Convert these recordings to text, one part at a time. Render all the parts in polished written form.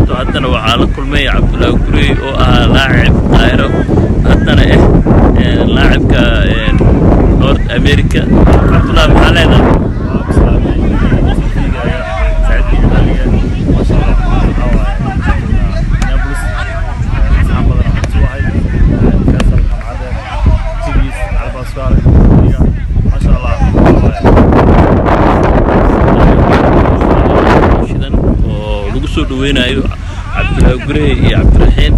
Kaleeto haddana waxaa la kulmay Cabdullaahi Gurey oo ahaa laacib Qaahiro, haddana laacibka North America. Cabdullaahi, maxaa leedahay? Waa ku salaamay TV-gaaga, saaxiibkayga qaaliga, maasha Allah. Waxaa waaye Minneapolis, asxaab badan aan ku ahay, Faisal Maxamade, Tigis Cali Pascual, maasha Allah, waxaa waaye Shidan oo lagu soo dhaweynayo Cabdullaahi Gurey iyo Cabdiraxiin.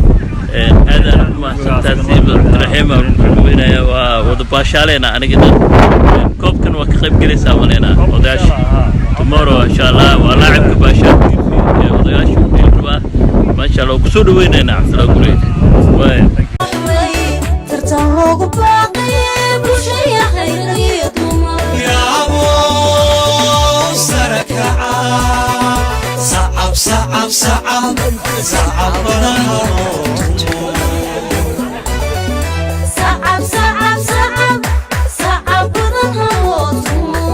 Aadaan u mahadsantaa. Siiba Cabdiraxiim baan ku soo dhaweynaya. Waa wada baashaaleena aniga dhan. Koobkan waa ka qayb gelaysaa maleynaa odayaasha tomorrow, insha Allah. Waa laacibka Baashaal TV ee odayaasha u dheel rabaa, maasha Allah. Waa kusoo dhaweynaynaa Cabdullaahi Gurey waay. Tartan loogu baaqay bulshaya khayr iyo dumar. Yaabo sarakaca, sacab, sacab, sacab, sacab badan haloo. Sacab, sacab, sacab, sacab badan haloo tumo.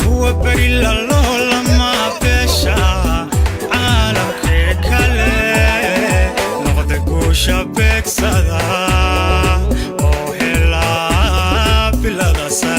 Kuwa beri laloolama beesha caalamkee kale noqda, guusha beegsada oo helaa bilada sare.